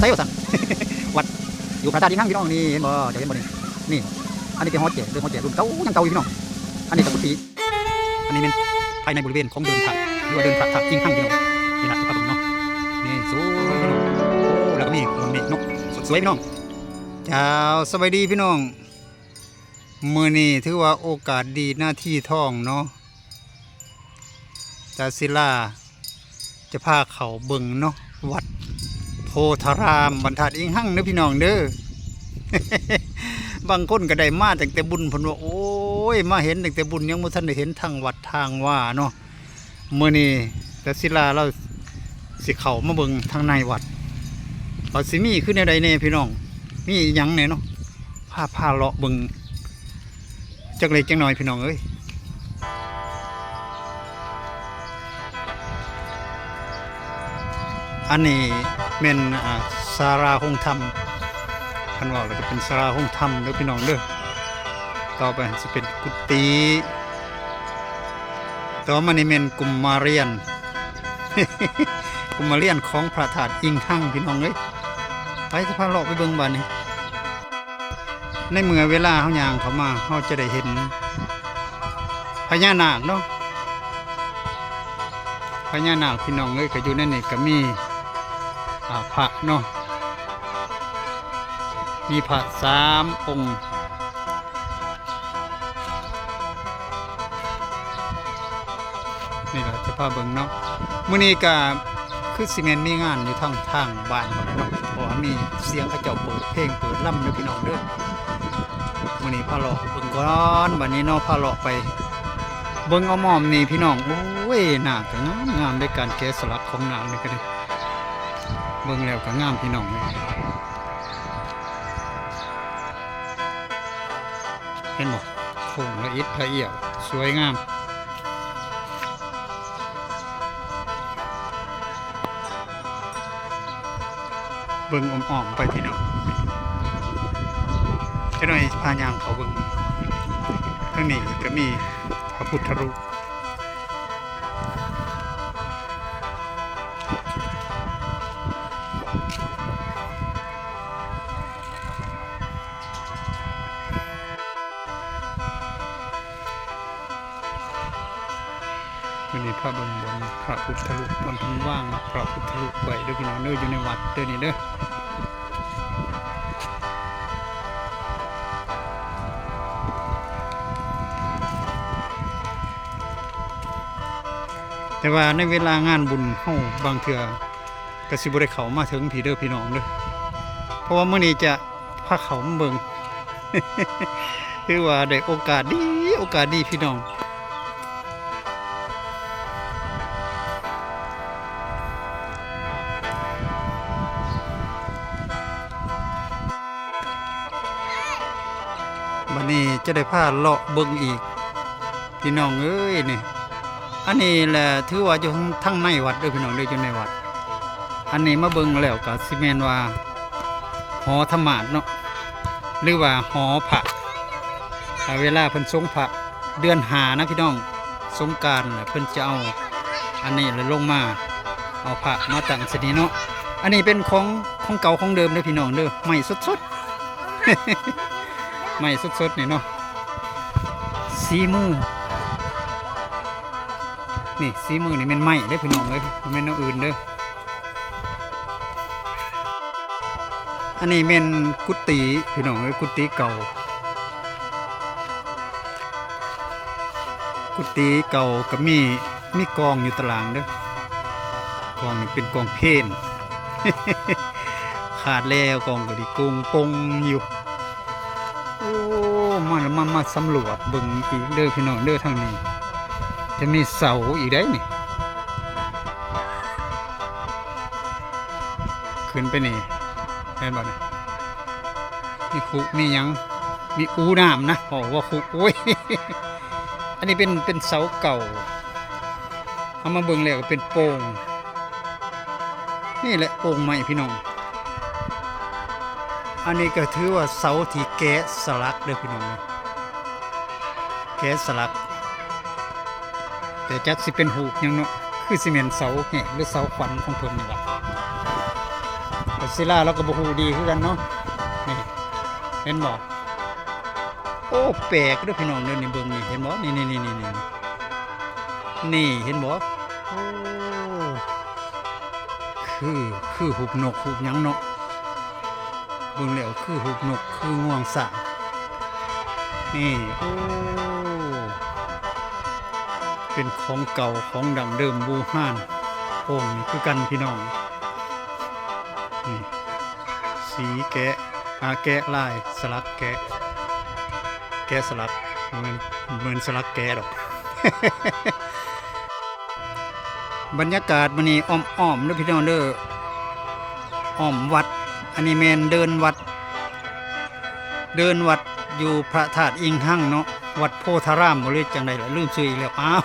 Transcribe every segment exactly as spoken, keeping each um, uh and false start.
ไสว่าซั่น วัดอยู่พระธาตุอิงหังพี่น้อง นี่เห็นบ่ เจ้าเห็นบ่นี่ นี่ อันนี้เป็นหอแจกเด้อ หอแจกรุ่นเก่ายังเก่าอยู่พี่น้อง อันนี้ก็กุฏิ อันนี้แม่นภายในบริเวณของเดินพระ หรือว่าเดินพระธาตุอิงหังพี่น้อง นี่ล่ะ พระพุทธเนาะ นี่สวยพี่น้อง โอ้ แล้วก็มีดอกไม้เนาะ สวยพี่น้อง เจ้า สบายดีพี่น้อง มื้อนี้ถือว่าโอกาสดีนาทีทองเนาะ ตาศิลาจะพาเข้าเบิ่งเนาะ วัดโพธาราม บ้านธาตุอิงหังเด้อพี่น้องเด้อ บางคนก็ได้มาตั้งแต่บุญ เพิ่นว่า โอ้ย มาเห็นตั้งแต่บุญ ยังบ่ทันได้เห็นทางวัดทางวาเนาะ มื้อนี้ตาศิลาลาวสิเข้ามาเบิ่งทางในวัด ว่าสิมีคือแนวใดแน่พี่น้อง มีอิหยังแน่เนาะ พา พาเลาะเบิ่งจักเล็กจักน้อยพี่น้องเอ้ย อันนี้แม่น อ่า ศาลาโฮงธรรม คันเว้าแล้วก็เป็นศาลาโฮงธรรมเด้อพี่น้องเด้อ ต่อไปสิเป็นกุฏิ ต่อมานี่แม่นกุมารเรียน กุมารเรียนของพระธาตุอิงหังพี่น้องเอ้ย ไปสิพาเลาะไปเบิ่งบาดนี้ ในเมื่อเวลาเฮาย่างเข้ามา เฮาจะได้เห็นพญานาคเนาะ พญานาคพี่น้องเอ้ย ก็อยู่ในนี้ก็มี อ่า พระเนาะ มีพระสามองค์ นี่ล่ะจะพาเบิ่งเนาะ มื้อนี้ก็คือสิแม่นมีงานอยู่ทาง ทางบ้านพุ่นล่ะเนาะ เพราะว่ามีเสียงเขาเจ้าเปิดเพลงเปิดลำเด้อพี่น้องเด้อ มื้อนี้พาเลาะเบิ่งก่อน บัดนี้เนาะ พาเลาะไปเบิ่งอ้อมๆนี่พี่น้อง โอ้ย นาคก็งามๆ ในการแกะสลักของนาคนี่ก็ดี เบิ่งแล้วก็งามพี่น้องเอ้ย เห็นบ่ โค้งละอิดละเอี่ยว สวยงาม เบิ่งอ้อมๆไปพี่น้อง จักหน่อยพาย่างเข้าเบิ่ง ทางนี้ก็มีพระพุทธรูป มื้อนี้พาเบิ่งบนพระพุทธรูป บนเพิ่นวางพระพุทธรูปไว้เด้อพี่น้องเด้อ อยู่ในวัดเด้อนี่เด้อ แต่ว่าในเวลางานบุญเฮาบางเทื่อ ก็สิบ่ได้เข้ามาถึงพี้เด้อพี่น้องเด้อ เพราะว่ามื้อนี้จะพาเข้ามาเบิ่ง ถือว่าได้โอกาสดี โอกาสดีพี่น้อง บัดนี้จะได้พาเลาะเบิ่งอีก พี่น้องเอ้ยนี่ อันนี้แหละถือว่าอยู่ทางในวัดเด้อพี่น้องเด้อ อยู่ในวัด อันนี้มาเบิ่งแล้วก็สิแม่นว่าหอธรรมาสน์เนาะ หรือว่าหอพระ อ่า เวลาเพิ่นสรงพระเดือนห้านะพี่น้อง สงกรานต์น่ะเพิ่นจะเอาอันนี้แหละลงมา เอาพระมาตั้งสินี้เนาะ อันนี้เป็นของ ของเก่าของเดิมเด้อพี่น้องเด้อ ใหม่สดๆ ใหม่สดๆนี่เนาะ สีมือ นี่สีมือนี่แม่นไม้เด้อพี่น้องเอ้ย บ่แม่นแนวอื่นเด้อ อันนี้แม่นกุฏิพี่น้องเอ้ย กุฏิเก่า กุฏิเก่าก็มี มีกองอยู่ตารางเด้อ กองนี่เป็นกองเพล ขาดแล้ว กองก็ดีโกงปงอยู่ โอ้ มา มา มาสำรวจเบิ่งอีกเด้อพี่น้องเด้อ ทางนี้ จะมีเสาอีกได้นี่ ขึ้นไปนี่ เห็นบ่นี่ มีคุ มีหยัง มีอูน้ำนะ โอ้ ว่าคุ โอ้ย อันนี้เป็น เป็นเสาเก่า เอามาเบิ่งแล้วก็เป็นโป่ง นี่แหละโป่งไม้พี่น้อง อันนี้ก็ถือว่าเสาที่แกะสลักเด้อพี่น้องเด้อ แกะสลัก แต่จักสิเป็นฮูปหยังเนาะ คือสิแม่นเสาแหกหรือเสาขวัญของเพิ่นนี่ล่ะ ก็ ศิลาเราก็บ่ฮู้ดีคือกันเนาะ นี่ เห็นบ่ โอ้ แปลกเด้อพี่น้องเด้อ นี่เบิ่งนี่ เห็นบ่ นี่ นี่ นี่ นี่ นี่ นี่ เห็นบ่ โอ้ คือ คือฮูบนกฮูบหยังเนาะ เบิ่งแล้วคือฮูบนก คืองวงช้าง นี่ โอ้ เป็นของเก่าของดั้งเดิมบูฮาน องค์นี้คือกันพี่น้อง นี่ สีแกะ อ่า แกะลาย สลักแกะ แกะสลัก เหมือน เหมือนสลักแกะดอก บรรยากาศมื้อนี้อ้อมๆเด้อพี่น้องเด้อ อ้อมวัด อันนี้แม่นเดินวัด เดินวัดอยู่พระธาตุอิงหังเนาะ วัดโพธารามบ่ หรือจั่งใดล่ะ ลืมชื่ออีกแล้ว อ้าว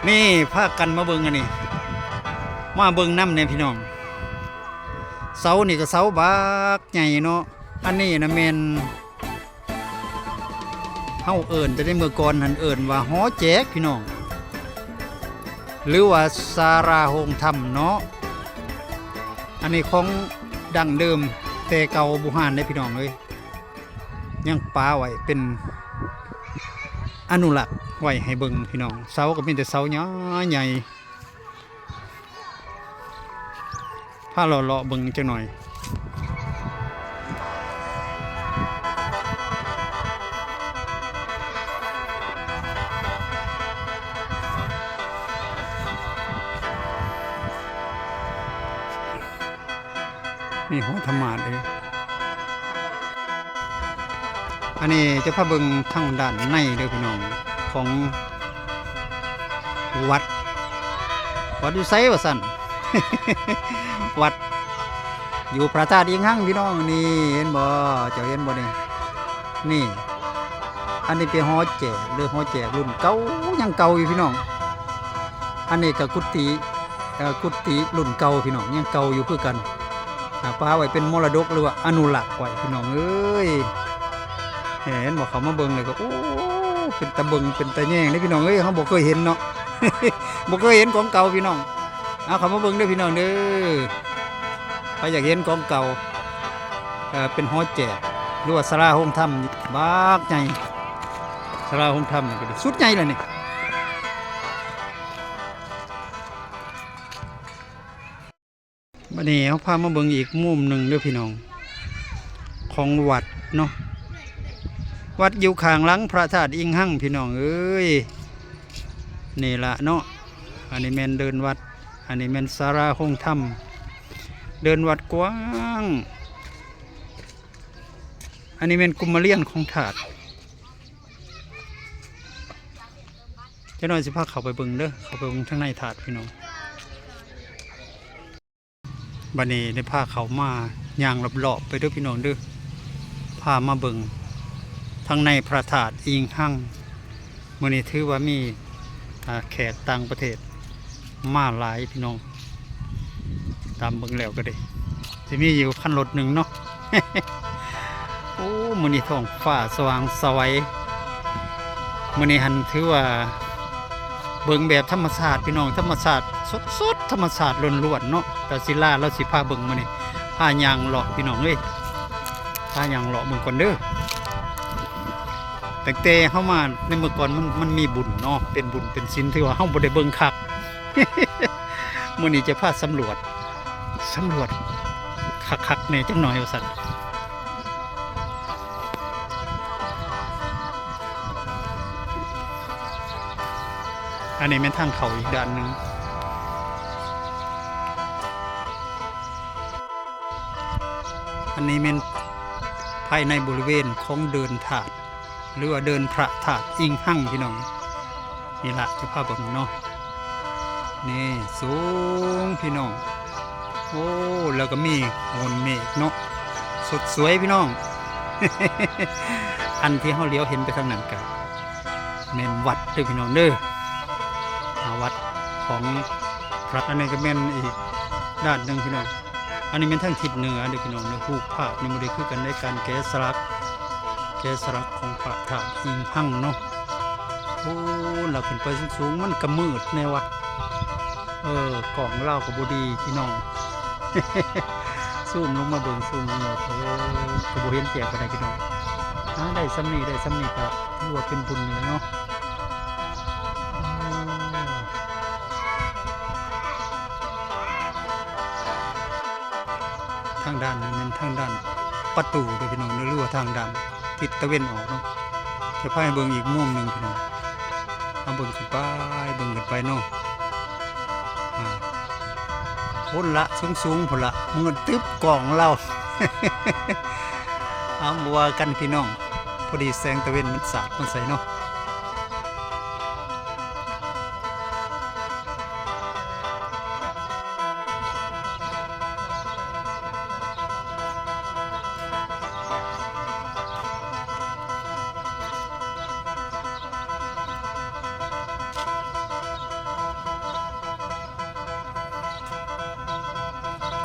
นี่พากันมาเบิ่งอันนี้ มาเบิ่งนำแหน่พี่น้อง เสานี่ก็เสาบักใหญ่เนาะ อันนี้นะแม่น เฮาเอิ้นแต่ในเมื่อก่อนหั้นเอิ้นว่าหอแจกพี่น้อง หรือว่าศาลาโฮงธรรมเนาะ อันนี้ของดั้งเดิมแต่เก่าบูฮานเด้พี่น้องเอ้ย ยังปาไว้เป็นอนุรักษ์ไว้ให้เบิ่งพี่น้อง เสาก็มีแต่เสาใหญ่ๆ พาเลาะๆเบิ่งจักหน่อย มีหอธรรมาสน์เด้ อันนี้จะพาเบิ่งทางด้านในเด้อพี่น้อง ของวัด วัดอยู่ไสว่าซั่น วัดอยู่พระธาตุอิงหังพี่น้อง นี่เห็นบ่ เจ้าเห็นบ่นี่ นี่ อันนี้เป็นหอแจกเด้อ หอแจกรุ่นเก่ายังเก่าอยู่พี่น้อง อันนี้ก็กุฏิ เอ่อ กุฏิรุ่นเก่าพี่น้อง ยังเก่าอยู่คือกัน อ่า ปาไว้เป็นมรดกหรือว่าอนุรักษ์ไว้พี่น้องเอ้ย เห็นบ่ เขามาเบิ่งเลยก็ โอ้ เป็นตาเบิ่งเป็นตาแยงเด้พี่น้องเอ้ย เฮาบ่เคยเห็นเนาะ บ่เคยเห็นของเก่าพี่น้อง เอาเข้ามาเบิ่งเด้อพี่น้องเด้อ ใครอยากเห็นของเก่า เอ่อ เป็นหอแจก หรือว่าศาลาโฮงธรรม บักใหญ่ ศาลาโฮงธรรมนี่ก็สุดใหญ่เลยนี่ บัดนี้เฮาพามาเบิ่งอีกมุมหนึ่งเด้อพี่น้อง ของวัดเนาะ วัดอยู่ข้างหลังพระธาตุอิงหังพี่น้องเอ้ย นี่ละเนาะ อันนี้แม่นเดินวัด อันนี้แม่นศาลาโฮงธรรม เดินวัดกว้าง อันนี้แม่นกุมารเลียนของธาตุ จักหน่อยสิพาเข้าไปเบิ่งเด้อ เข้าไปเบิ่งทางในธาตุพี่น้อง บัดนี้ได้พาเข้ามาย่างรอบๆไปเด้อพี่น้องเด้อ พามาเบิ่งทางในพระธาตุอิงหัง มื้อนี้ถือว่ามี อ่า แขกต่างประเทศมาหลายพี่น้อง ตามเบิ่งแล้วก็ได้ สิมีอยู่คันรถหนึ่งเนาะ โอ้ มื้อนี้ท้องฟ้าสว่างไสว มื้อนี้หั้นถือว่า เบิ่งแบบธรรมชาติพี่น้อง ธรรมชาติสดๆ ธรรมชาติล้วนๆเนาะ ตาศิลาเราสิพาเบิ่งมื้อนี้ พาย่างเลาะพี่น้องเอ้ย พาย่างเลาะเบิ่งก่อนเด้อ ตั้งแต่เฮามาในเมื่อก่อนมัน มันมีบุญเนาะ เป็นบุญเป็นศีล ถือว่าเฮาบ่ได้เบิ่งคัก มื้อนี้จะพาสำรวจ สำรวจคักๆแหน่จักหน่อยว่าซั่น อันนี้แม่นทางเข้าอีกด้านหนึ่ง อันนี้แม่นภายในบริเวณของเดินธาตุ หรือว่าเดินพระธาตุอิงหังพี่น้อง นี่ละจะพาเบิ่งเนาะ นี่สูงพี่น้อง โอ้ แล้วก็มีโงนเมฆเนาะ สดสวยพี่น้อง อันที่เฮาเหลียวเห็นไปทางนั้นก็แม่นวัดเด้อพี่น้องเด้อ อ่า วัดของพระ อันนี้ก็แม่นอีกด้านหนึ่งพี่น้อง อันนี้แม่นทางทิศเหนือเด้อพี่น้องเด้อ รูปภาพนี่บ่ได้คือกันในการแกะสลัก แกะสลักของพระธาตุอิงหังเนาะ โอ้ แล้วขึ้นไปสูงๆมันก็มืดแน่วะ เออ กล้องลาวก็บ่ดีพี่น้อง ซูมลงมาเบิ่ง ซูมลงมา โอ้ ก็บ่เห็นแจ้งปานใดพี่น้อง หาได้ส่ำนี้ ได้ส่ำนี้ก็ถือว่าเป็นบุญแล้วเนาะ โอ้ ทางด้านนั้นแม่นทางด้านประตูเด้อพี่น้องเด้อ หรือว่าทางด้านทิศตะเว็นออกเนาะ จะพาให้เบิ่งอีกมุมหนึ่งพี่น้อง เอาเบิ่งขึ้นไป เบิ่งขึ้นไปเนาะ อ่า พุ้นละ สูงๆ พุ้นละ มืดตึ๊บกล้องเรา เอา บ่ว่ากันพี่น้อง พอดีแสงตะเว็นมันสาดมาใส่เนาะ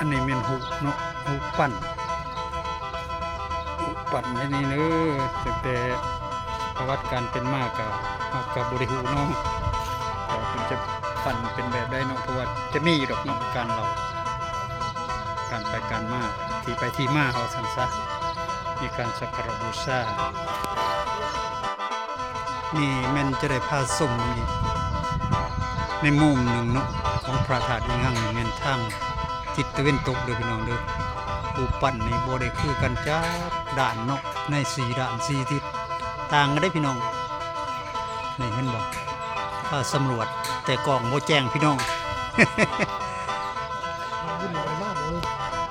อันนี้แม่นฮูปเนาะ ฮูปปั้น ฮูปปั้นในนี้เด้อ ตั้งแต่ประวัติการเป็นมาก็ เฮาก็บ่ได้ฮู้เนาะ ว่าเพิ่นจะปั้นเป็นแบบใดเนาะ เพราะว่าจะมีอยู่ดอกเนาะ การเล่า การไปการมา ที่ไปที่มา ว่าซั่นซะ มีการสักการะบูชา นี่แม่นจะได้พาชมอีกในมุมหนึ่งเนาะ ของพระธาตุอิงหัง นี่แม่นทางทิศตะเว็นตกเด้อพี่น้องเด้อ รูปปั้นนี่บ่ได้คือกันจักด้านเนาะ ในสี่ด้านสี่ทิศ ต่างกันเด้อพี่น้อง นี่เห็นบ่ พาสำรวจ แต่กล้องบ่แจ้งพี่น้อง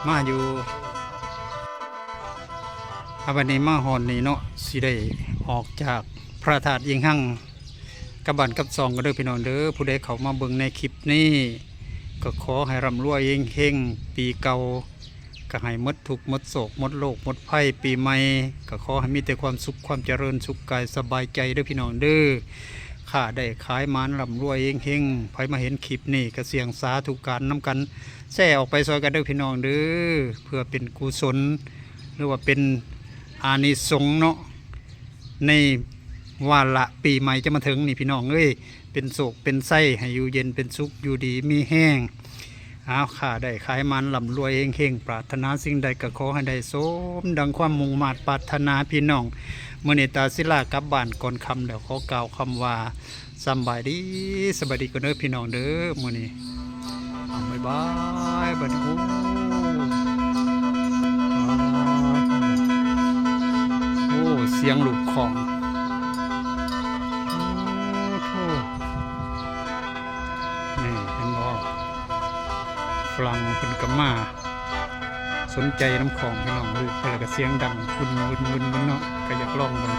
มาอยู่ อ่ะ บัดนี้มาฮอดนี่เนาะ สิได้ออกจากพระธาตุอิงหัง กลับบ้านกลับซองกันเด้อพี่น้องเด้อ ผู้ใดเข้ามาเบิ่งในคลิปนี้ ก็ขอให้ร่ำรวยเฮงๆ ปีเก่า ก็ให้หมดทุกข์หมดโศกหมดโรคหมดภัย ปีใหม่ ก็ขอให้มีแต่ความสุขความเจริญสุขกายสบายใจเด้อพี่น้องเด้อ ค้าได้ขายหมานร่ำรวยเฮงๆ ไผมาเห็นคลิปนี้ก็เสี่ยงสาธุการนำกัน แชร์ออกไปซอยกันเด้อพี่น้องเด้อ เพื่อเป็นกุศล หรือว่าเป็นอานิสงส์เนาะ ในวาระปีใหม่จะมาถึงนี่พี่น้องเอ้ย เป็นโชคเป็นไชย ให้อยู่เย็นเป็นสุข อยู่ดีมีแฮง เอา ค้าได้ขายหมานร่ำรวยเฮงๆ ปรารถนาสิ่งใดก็ขอให้ได้สมดังความมุ่งมาดปรารถนาพี่น้อง มื้อนี้ตาศิลากลับบ้านก่อนค่ำแล้ว ขอกล่าวคำว่า สำบายดี สบายดีก่อนเด้อพี่น้องเด้อ มื้อนี้ เอา บ๊ายบาย บัดนี้ โอ้ โอ้ เสียงลูกของ โอ้โธ่ นี่เห็นบ่ ฝรั่งเพิ่นก็มาสนใจนำของพี่น้อง ลูกเพิ่นก็เสียงดัง วุ่นๆๆๆ เนาะ ก็อยากลองเบิ่ง